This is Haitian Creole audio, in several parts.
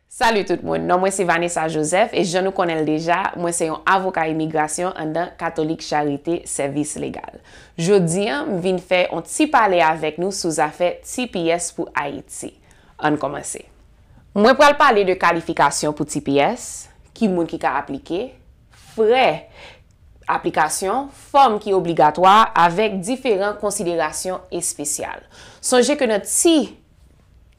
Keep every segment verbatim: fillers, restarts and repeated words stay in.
Salut tout moun, non mwen se Vanessa Joseph e jan nou konnen l deja, mwen se yon avoka imigrasyon anndan Katolik Charite Sèvis Legal. Jodi a, m vin fè yon ti pale avèk nou sou zafè T P S pou Ayiti. Ann kòmanse. Mwen pral pale de kalifikasyon pou T P S, ki moun ki ka aplike, frè aplikasyon, fòm ki obligatwa, avèk diferan konsiderasyon espesyal. Sonje ke nan ti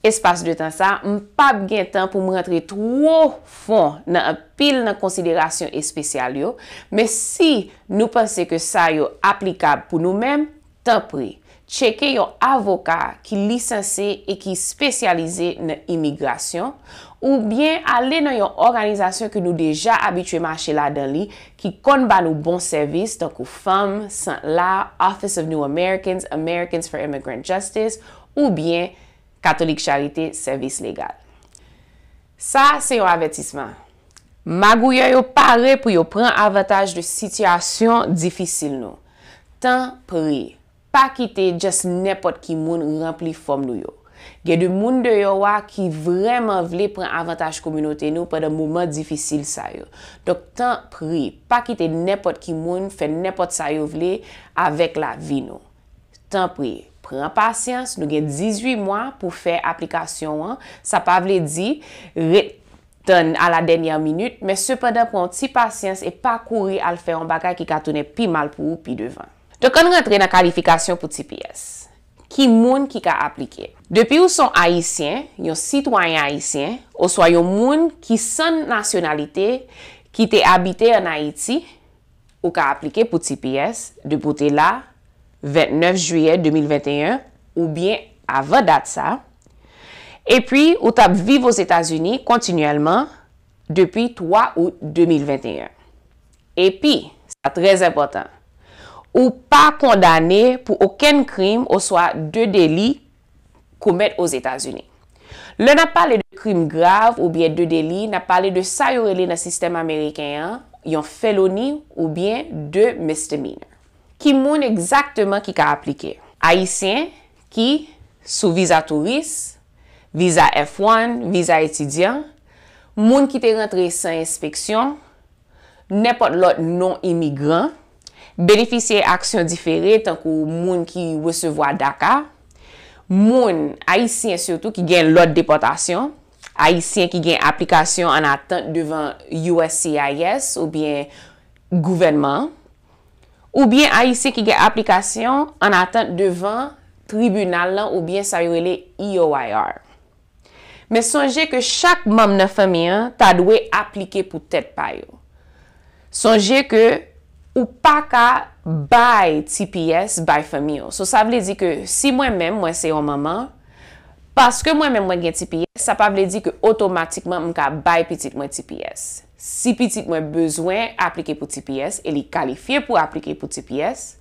espas de tan sa, m p ap gen tan pou m rantre twò fon nan anpil nan konsiderasyon espesyal yo, men si nou panse ke sa yo aplikab pou nou menm, tanpri, tcheke yon avoka ki lisansye e ki espesyalize nan imigrasyon, oubyen ale nan yon òganizasyon ke nou deja abitye mache ladan li, ki konn ba nou bon sèvis, tankou FAMM, Sant La, Office of New Americans, Americans for Immigrant Justice, oubyen Katolik Charite Sèvis Legal. Sa se yon avètisman. Magouyè yo pare pou yo pran avantaj de sitiyasyon difisil nou. Tanpri, pa kite just nenpòt ki moun ranpli fòm nou yo. Gen de moun deyò a ki vrèman vle pran avantaj kominote nou pandan moman difisil sa yo. Donk, tanpri, pa kite nenpòt ki moun fè nenpòt sa yo vle avèk lavi nou. Tanpri, pran pasyans, nou gen dizuit mwa pou fè aplikasyon an. Sa pa vle di ret tann a la dènyè minit, men sepandan pran yon ti pasyans e pa kouri al fè yon bagay ki ka tounen pi mal pou ou pi devan. Donk, ann rantre nan kalifikasyon pou T P S. Ki moun ki ka aplike? Depi ou se yon Ayisyen, yon sitwayen ayisyen, oswa yon moun ki san nasyonalite, ki te abite ann Ayiti, ou ka aplike pou T P S depi w te la vennèf jiyè de mil venteyen oubyen avan dat sa. Epi, ou t ap viv Ozetazini kontinyèlman depi twa out de mil venteyen. Epi, sa trè enpòtan, ou pa kondane pou okenn krim oswa de deli komèt Ozetazini. Lè n ap pale de krim grav oubyen de deli, n ap pale de sa yo rele nan sistèm ameriken an yon felony oubyen de misdemeanor. Ki moun egzakteman ki ka aplike? Ayisyen ki sou viza touris, viza F one, viza etidyan, moun ki te rantre san enspeksyon, nenpòt lòt non-imigran, benefisye aksyon difere tankou moun ki resevwa DACA, moun, Ayisyen sitou, ki gen lòd depòtasyon, Ayisyen ki gen aplikasyon an atant devan U S C I S oubyen gouvènman an, oubyen Ayisyen ki gen aplikasyon an atant devan tribinal lan oubyen sa yo rele E O I R. Men sonje ke chak manm nan fanmi an ta dwe aplike pou tèt pa yo. Sonje ke ou pa ka bay T P S bay fanmi w. So, sa vle di ke si mwen menm, mwen se yon manman, paske mwen menm mwen gen T P S, sa pa vle di ke otomatikman m ka bay pitit mwen T P S. Si pitit mwen bezwen aplike pou T P S e li kalifye pou aplike pou T P S,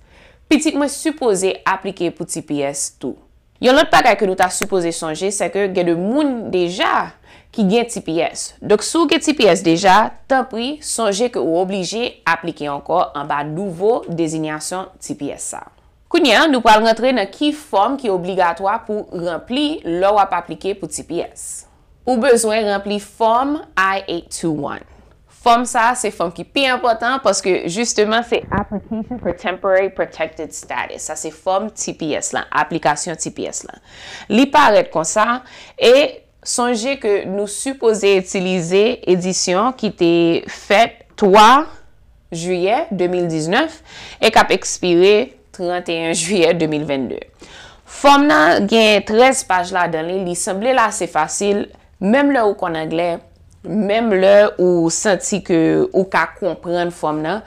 pitit mwen sipoze aplike pou T P S tou. Yon lòt bagay ke nou ta sipoze sonje, se ke gen de moun deja ki gen T P S. Donk, si w gen T P S deja, tanpri, sonje ke ou oblije aplike ankò anba nouvo dezinyasyon T P S sa. Kounye a, nou pral rantre nan ki fòm ki obligatwa pou ranpli lè w ap aplike pou T P S. Ou bezwen ranpli fòm I eight two one. Fòm sa a se fòm ki pi enpòtan paske jisteman se Application for Temporary Protected Status. Sa se fòm T P S lan, aplikasyon T P S lan. Li parèt konsa e sonje ke nou sipoze itilize edisyon ki te fèt twa jiyè de mil diznèf e k ap ekspire trannteyen jiyè de mil vennde. Fòm nan gen trèz paj ladan li, li sanble l ase fasil, menm lè ou konn anglè, menm lè ou santi ke ou ka konprann fòm nan.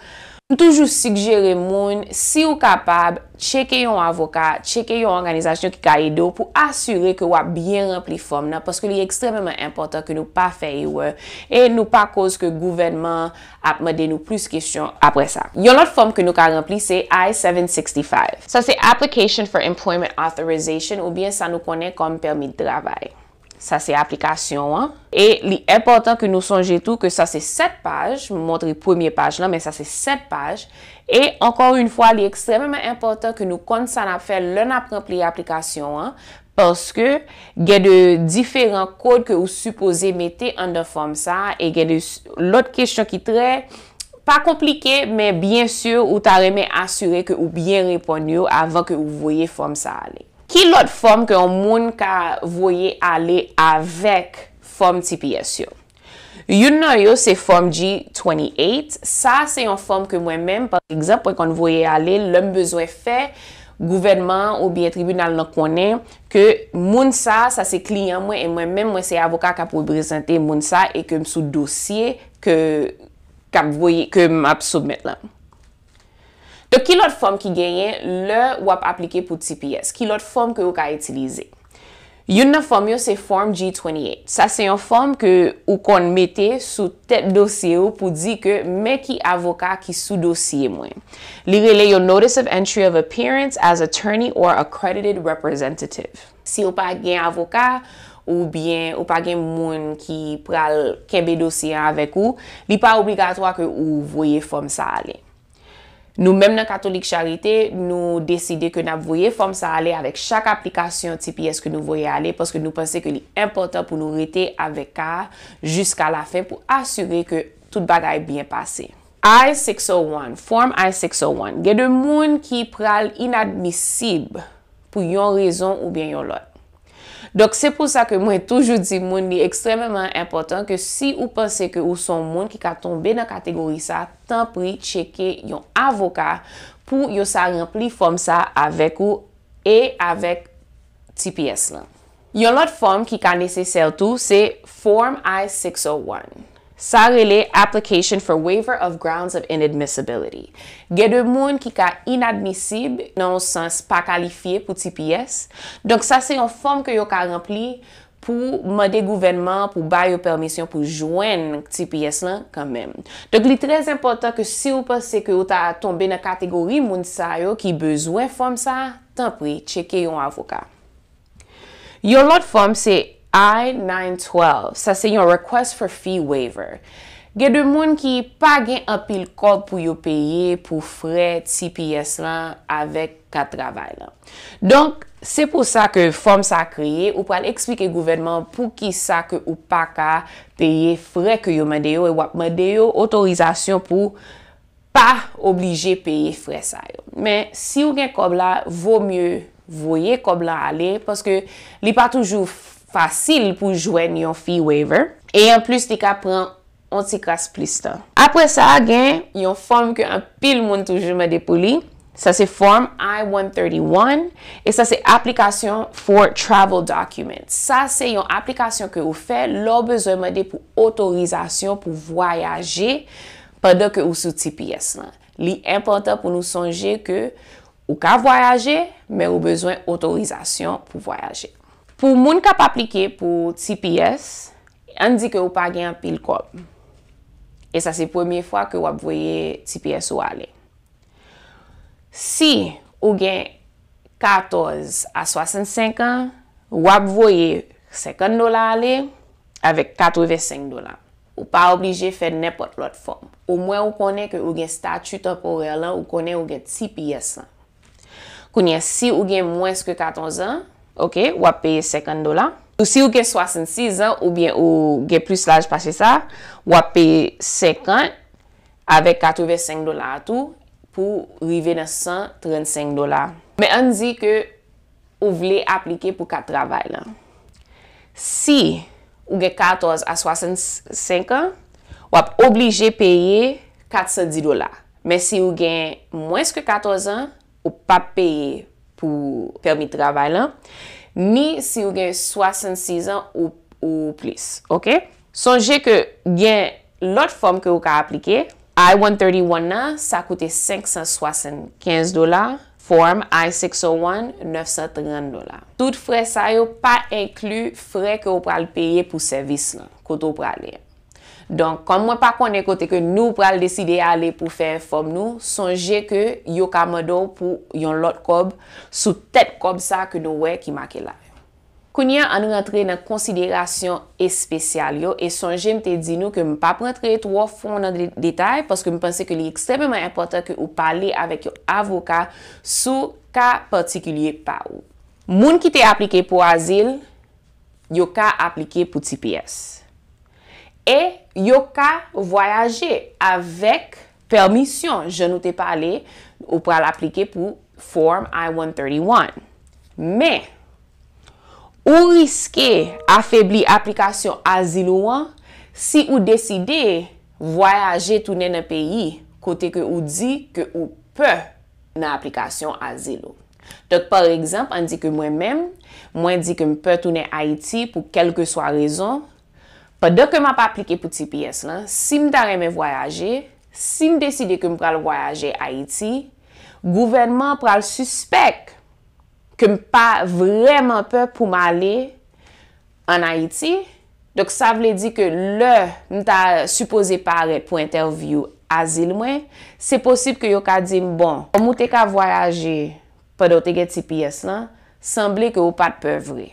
M toujou sigjere moun, si w kapab, tcheke yon avoka, tcheke yon òganizasyon ki ka ede w pou asire ke w ap byen ranpli fòm nan, paske li ekstrèmeman enpòtan ke nou pa fè erè e nou pa koz ke gouvènman ap mande nou plis kesyon apre sa. Yon lòt fòm ke nou ka ranpli se I seven sixty-five. Sa se Application for Employment Authorization oubyen sa nou konnen kòm pèmi de travay. Sa se aplikasyon an. E li enpòtan ke nou sonje tou ke sa se sèt paj. M montre premye paj lan, men sa se sèt paj. E ankò yon fwa, li ekstrèmeman enpòtan ke nou konn sa n ap fè lè n ap ranpli aplikasyon an, Paske gen de diferan kòd ke ou sipoze mete anndan fòm sa a, e gen de s- lòt kesyon ki trè, pa konplike, men byen si ou ta renmen asire ke ou byen reponn yo avan ke ou voye fòm sa ale. Ki lòt fòm ke yon moun ka voye ale avèk fòm T P S yo? Youn nan yo se fòm G twenty-eight. Sa se yon fòm ke mwen menm, pa egzanp, mwen konn voye ale lè m bezwen fè gouvènman an oubyen tribinal lan konnen ke moun sa, sa se kliyan mwen, e mwen menm, mwen se avoka k ap reprezante moun sa, e ke m sou dosye ke, k ap voye, ke m ap soumèt lan. Donk, ki lòt fòm ki genyen lè w ap aplike pou T P S? Ki lòt fòm ke ou ka itilize? Youn nan fòm yo se Form G twenty-eight. Sa se yon fòm ke ou konn mete sou tèt dosye ou pou di ke men ki avoka ki sou dosye mwen. Li rele yon Notice of Entry of Appearance as Attorney or Accredited Representative. Si ou pa gen avoka, oubyen ou pa gen moun ki pral kenbe dosye an avèk ou, li pa obligatwa ke ou voye fòm sa ale. Nou menm nan Katolik Charite, nou deside ke n ap voye fòm sa ale avèk chak aplikasyon T P S ke nou voye ale, paske nou panse ke li enpòtan pou nou rete avèk ka a jiska lafen pou asire ke tout bagay byen pase. I six oh one, Form I six oh one. Gen de moun ki pral inadmisib pou yon rezon oubyen yon lòt. Donk, se pou sa ke mwen toujou di moun li ekstrèmeman enpòtan ke si ou panse ke ou se yon moun ki ka tonbe nan kategori sa, tanpri tcheke yon avoka pou yo sa ranpli fòm sa avèk ou e avèk T P S lan. Yon lòt fòm ki ka nesesè tou, se Form I six oh one. Sa rele Application for Waiver of Grounds of Inadmissibility. Gen de moun ki ka inadmisib nan yon sans pa kalifye pou T P S. Donk, sa se yon fòm ke yo ka ranpli pou mande gouvènman an pou ba yo pèmisyon pou jwenn T P S lan kanmenm. Donk, li trè enpòtan ke si ou panse ke ou ta tonbe nan kategori moun sa yo ki bezwen fòm sa, tanpri, tcheke yon avoka. Yon lòt fòm se I nine twelve. Sa se yon Request for Fee Waiver. Gen de moun ki pa gen anpil kòb pou yo peye pou frè T P S lan avèk kat travay lan. Donk, se pou sa ke fòm sa kreye, ou pral eksplike gouvènman an poukisa ke ou pa ka peye frè ke yo mande yo, e w ap mande yo otorizasyon pou pa oblije peye frè sa yo. Men, si w gen kòb la, vo mye voye kòb lan ale, paske li pa toujou fasil pou jwenn yon fee waiver. E anplis, li ka pran yon ti kras plis tan. Apre sa, gen yon fòm ke anpil moun toujou mande pou li. Sa se Form I one thirty-one, e sa se application for travel documents. Sa se yon aplikasyon ke ou fè lè w bezwen mande pou otorizasyon pou vwayaje pandan ke ou sou T P S lan. Li enpòtan pou nou sonje ke ou ka vwayaje, men ou bezwen otorizasyon pou vwayaje. Pou moun k ap aplike pou T P S, ann di ke ou pa gen anpil kòb. E sa se premye fwa ke w ap voye T P S ou ale. Si ou gen katòz a swasannsenk an, w ap voye senkant dola ale avèk katrevensenk dola. Ou pa oblije fè nenpòt lòt fòm. Omwen ou konnen ke ou gen stati tanporè lan, ou konnen ou gen T P S lan. Kounye a, si ou gen mwens ke katòz an, oke, w ap peye senkant dola. Ou si ou gen swasannsis an oubyen ou gen plis laj pase sa, w ap peye senkant avèk katrevensenk dola a tou pou rive nan san trannsenk dola. Men ann di ke ou vle aplike pou kat travay lan. Si ou gen katòz a swasannsenk an, w ap oblije peye katsan dis dola. Men si ou gen mwens ke katòz an, ou p ap peye pou pèmi travay lan, ni si ou gen swasannsis an ou, ou plis, oke? Sonje ke gen lòt fòm ke ou ka aplike. I one thirty-one nan, sa koute senk san swasannkenz dola, Form I six oh one, nèf san trant dola. Tout frè sa yo pa enkli frè ke ou pral peye pou sèvis lan, kote ou prale. Donk, kòm mwen pa konnen kote ke nou pral deside ale pou fè fòm nou, sonje ke yo ka mande w pou yon lòt kòb sou tèt kòb sa ke nou wè ki make la yo. Kounye a, ann rantre nan konsiderasyon espesyal yo, e sonje m te di nou ke m p ap rantre twò fon nan de- detay, paske m panse ke li ekstrèmeman enpòtan ke ou pale avèk yon avoka sou ka patikilye pa ou. Moun ki te aplike pou azil, yo ka aplike pou T P S. E yo ka vwayaje avèk pèmisyon, jan nou te pale, ou pral aplike pou Form I one thirty-one. Men, ou riske afebli aplikasyon azil ou an si ou deside vwayaje tounen nan peyi kote ke ou di ke ou pè nan aplikasyon azil ou. Donk, pa egzanp, ann di ke mwen menm, mwen di ke m pè tounen Ayiti pou kèlkeswa rezon. Pandan ke m ap aplike pou T P S lan, si m ta renmen vwayaje, si m deside ke m pral vwayaje Ayiti, gouvènman an pral sispèk ke m pa vrèman pè pou m ale ann Ayiti. Donk, sa vle di ke lè m ta sipoze parèt pou entèvyou azil mwen, se posib ke yo ka di m, "Bon, kòm ou te ka vwayaje pandan w te gen T P S lan, sanble ke ou pa t pè vre."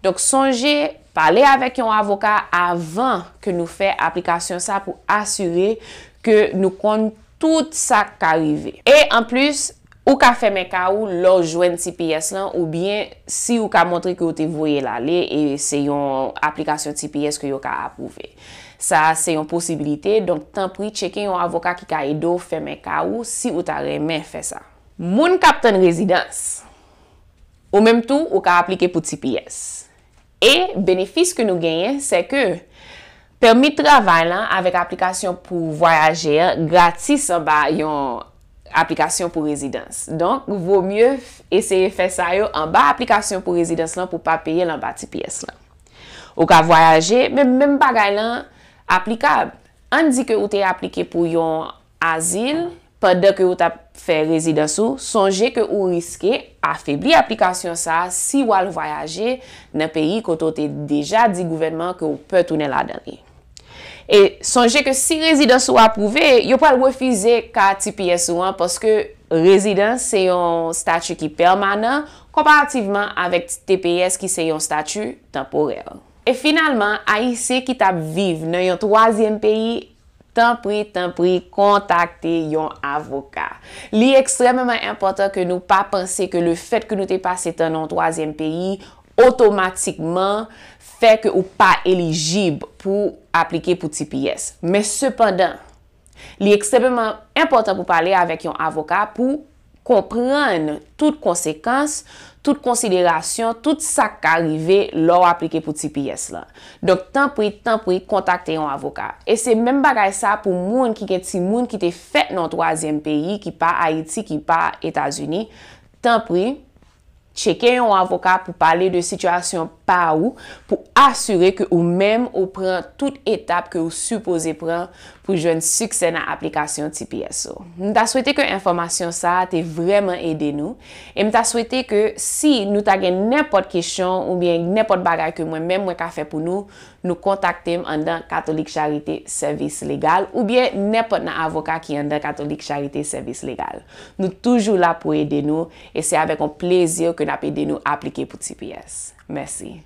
Donk, sonje pale avèk yon avoka avan ke nou fè aplikasyon sa pou asire ke nou konn tout sa k ka rive. E anplis, ou ka fèmen ka ou lè w jwenn T P S lan, oubyen si ou ka montre ke w te voye l ale e se yon aplikasyon T P S ke yo ka apwouve. Sa a se yon posibilite, donk tanpri tcheke yon avoka ki ka ede w fèmen ka ou si ou ta renmen fè sa. Moun k ap tann rezidans, ou menm tou, ou ka aplike pou T P S. E benefis ke nou genyen, se ke pèmi travay lan avèk aplikasyon pou vwayaje an gratis anba yon aplikasyon pou rezidans. Donk, vo mye f-, eseye fè sa yo anba aplikasyon pou rezidans lan pou pa peye l anba T P S lan. Ou ka vwayaje, men menm bagay lan aplikab. Ann di ke ou te aplike pou yon azil, pandan ke ou t ap fè rezidans ou, sonje ke ou riske afebli aplikasyon sa a si w al vwayaje nan peyi kote w te deja di gouvènman ke w pè tounen ladan li. E sonje ke si rezidans ou apwouve, yo pral refize ka T P S ou an paske rezidans se yon stati ki pèmanan konparativman avèk T P S ki se yon stati tanporè. E finalman, Ayisyen ki t ap viv nan yon twazyèm peyi, tanpri, tanpri, kontakte yon avoka. Li ekstrèmeman enpòtan ke nou pa panse ke lefèt ke nou te pase tan nan yon twazyèm peyi, otomatikman fè ke ou pa elijib pou aplike pou T P S. Men sepandan, li ekstrèmeman enpòtan pou pale avèk yon avoka pou konprann tout konsekans, tout konsiderasyon, tout sa k ka rive lè w aplike pou T P S lan. Donk, tanpri, tanpri, kontakte yon avoka. E se menm bagay sa pou moun ki gen timoun ki te fèt nan yon twazyèm peyi, ki pa Ayiti, ki pa Etazini. Tanpri, tcheke yon avoka pou pale de sitiyasyon pa ou, pou asire ke ou menm ou pran tout etap ke ou sipoze pran pou jwenn siksè nan aplikasyon T P S ou. M ta swete ke enfòmasyon sa a te vrèman ede nou, e m ta swete ke si nou ta gen nenpòt kesyon oubyen nenpòt bagay ke mwen menm mwen ka fè pou nou, nou kontakte m anndan Katolik Charite Sèvis Legal oubyen nenpòt nan avoka ki anndan Katolik Charite Sèvis Legal. Nou toujou la pou ede nou, e se avèk yon plezi ke n ap ede nou aplike pou T P S. Mèsi.